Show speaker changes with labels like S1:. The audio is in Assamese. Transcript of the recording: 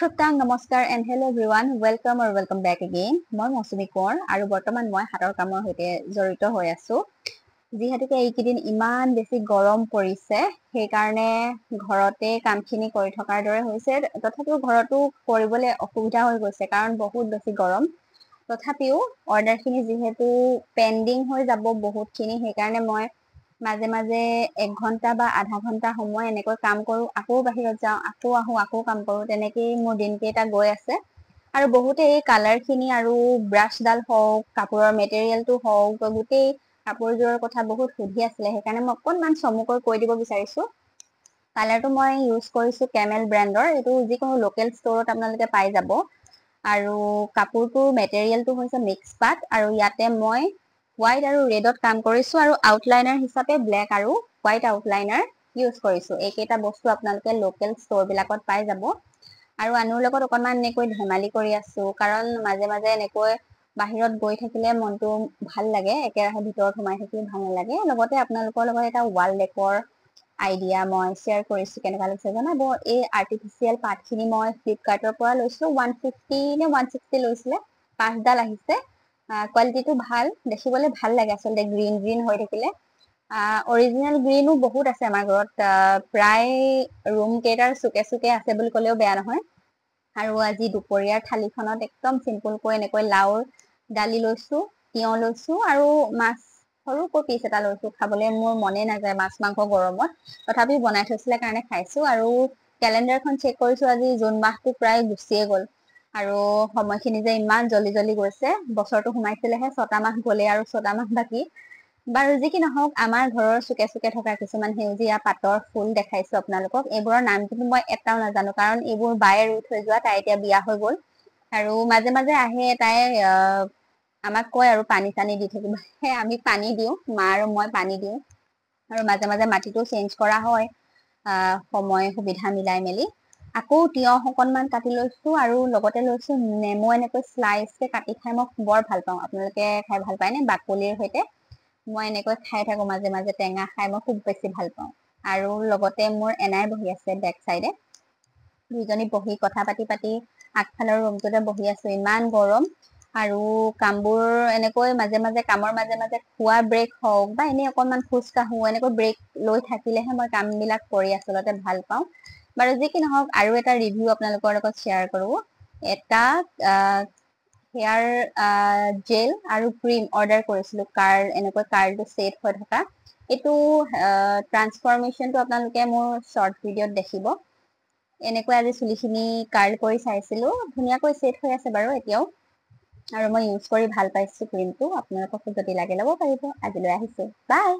S1: সুপ্তাং নমস্কাৰ এণ্ড হেল্ল' এভৰিৱান, welcome আৰু welcome back again. মই মৌচুমী কোঁৱৰ আৰু বৰ্তমান মই হাতৰ কামৰ সৈতে জড়িত হৈ আছো। যিহেতুকে এইকেইদিন ইমান বেছি গৰম পৰিছে, সেইকাৰণে ঘৰতে কামখিনি কৰি থকাৰ দৰে হৈছে। তথাপিও ঘৰতো কৰিবলৈ অসুবিধা হৈ গৈছে, কাৰণ বহুত বেছি গৰম। তথাপিও অৰ্ডাৰখিনি যিহেতু পেণ্ডিং হৈ যাব বহুতখিনি, সেইকাৰণে মই মাজে মাজে এক ঘণ্টা বা আধা ঘণ্টা সময় এনেকৈ কাম কৰোঁ, আকৌ বাহিৰত যাওঁ, আকৌ আহোঁ, আকৌ কাম কৰোঁ। তেনেকেই মোৰ দিনকেইটা গৈ আছে। আৰু বহুতে এই কালাৰখিনি আৰু ব্ৰাছডাল হওক, কাপোৰৰ মেটেৰিয়েলটো হওক, গোটেই কাপোৰযোৰৰ কথা বহুত সুধি আছিলে, সেইকাৰণে মই অকণমান চমুকৈ কৈ দিব বিচাৰিছোঁ। কালাৰটো মই ইউজ কৰিছোঁ কেমেল ব্ৰেণ্ডৰ, এইটো যিকোনো লোকেল ষ্ট'ৰত আপোনালোকে পাই যাব। আৰু কাপোৰটোৰ মেটেৰিয়েলটো হৈছে মিক্স পাট, আৰু ইয়াতে মই হোৱাইট আৰু ৰেডত কাম কৰিছোঁ আৰু আউটলাইনাৰ হিচাপে ব্লেক আৰু হোৱাইট আউটলাইনাৰ ইউজ কৰিছোঁ। এইকেইটা বস্তু আপোনালোকে লোকেল ষ্ট'ৰবিলাকত পাই যাব। আৰু আনুৰ লগত অকণমান এনেকৈ ধেমালি কৰি আছোঁ, কাৰণ মাজে মাজে এনেকৈ বাহিৰত গৈ থাকিলে মনটো ভাল লাগে, একেৰাহে ভিতৰত সোমাই থাকি ভাল নালাগে। লগতে আপোনালোকৰ লগত এটা ৱাল ডেকৰ আইডিয়া মই শ্বেয়াৰ কৰিছোঁ, কেনেকুৱা লাগিছে জনাব। এই আৰ্টিফিচিয়েল পাতখিনি মই ফ্লিপকাৰ্টৰ পৰা লৈছিলোঁ, 150 নে 160 লৈছিলে, পাঁচডাল আহিছে। কোৱালিটিটো ভাল, দেখিবলৈ ভাল লাগে আচলতে গ্ৰীণ গ্ৰীণ হৈ থাকিলে। অৰিজিনেল গ্ৰীণো বহুত আছে আমাৰ ঘৰত, প্ৰায় ৰুম কেইটাৰ চুকে চুকে আছে বুলি ক'লেও বেয়া নহয়। আৰু আজি দুপৰীয়াৰ থালিখনত একদম চিম্পুলকৈ এনেকৈ লাওৰ দালি লৈছোঁ, তিয়ঁহ লৈছোঁ আৰু মাছ সৰুকৈ পিচ এটা লৈছোঁ। খাবলৈ মোৰ মনে নাযায় মাছ মাংস গৰমত, তথাপিও বনাই থৈছিলে কাৰণে খাইছোঁ। আৰু কেলেণ্ডাৰখন চেক কৰিছোঁ, আজি জুন মাহটো প্ৰায় গুচিয়ে গ'ল আৰু সময়খিনি যে ইমান জল্দি জল্দি গৈছে। বছৰটো সোমাইছিলেহে, 6টা মাহ গ'লে আৰু 6টা মাহ বাকী। বাৰু যি কি নহওক, আমাৰ ঘৰৰ চুকে চুকে থকা কিছুমান সেউজীয়া পাতৰ ফুল দেখাইছো আপোনালোকক। এইবোৰৰ নাম কিন্তু মই এটাও নাজানো, কাৰণ এইবোৰ বায়ে ৰুই থৈ যোৱা, তাই এতিয়া বিয়া হৈ গ'ল। আৰু মাজে মাজে আহে তাই, আমাক কয় আৰু পানী চানী দি থাকিব, সেই আমি পানী দিওঁ, মা আৰু মই পানী দিওঁ। আৰু মাজে মাজে মাটিটো চেঞ্জ কৰা হয়, সময় সুবিধা মিলাই মেলি। আকৌ তিয়ঁহ অকণমান কাটি লৈছো আৰু লগতে লৈছো নেমু, এনেকৈ শ্লাইচকে কাটি খাই মই বৰ ভাল পাওঁ। আপোনালোকে খাই ভাল পায়নে বাকলিৰ সৈতে? মই এনেকৈ খাই থাকো মাজে মাজে, টেঙা খাই মই খুব বেছি ভাল পাওঁ। আৰু লগতে মোৰ এনাই বহি আছে বেক চাইডে, দুইজনী বহি কথা পাতি পাতি আগফালৰ ৰুমটোতে বহি আছো। ইমান গৰম আৰু কামবোৰ এনেকৈ মাজে মাজে কামৰ মাজে মাজে খোৱা ব্ৰেক হওক বা এনেই অকণমান খোজ কাঢ়ো, এনেকৈ ব্ৰেক লৈ থাকিলেহে মই কামবিলাক কৰি আচলতে ভাল পাওঁ। বাৰু যি কি নহওক, আৰু এটা ৰিভিউ আপোনালোকৰ লগত শ্বেয়াৰ কৰোঁ। এটা হেয়াৰ জেল আৰু ক্ৰীম অৰ্ডাৰ কৰিছিলোঁ, কাৰ্ল, এনেকৈ কাৰ্লটো ছেট হৈ থকা। এইটো ট্ৰান্সফৰ্মেশ্যনটো আপোনালোকে মোৰ শ্বৰ্ট ভিডিঅ'ত দেখিব। এনেকৈ আজি চুলিখিনি কাৰ্ল কৰি চাইছিলোঁ, ধুনীয়াকৈ ছেট হৈ আছে বাৰু এতিয়াও। আৰু মই ইউজ কৰি ভাল পাইছোঁ ক্ৰীমটো। আপোনালোককো যদি লাগে ল'ব পাৰিব। আজিলৈ আহিছোঁ, বাই।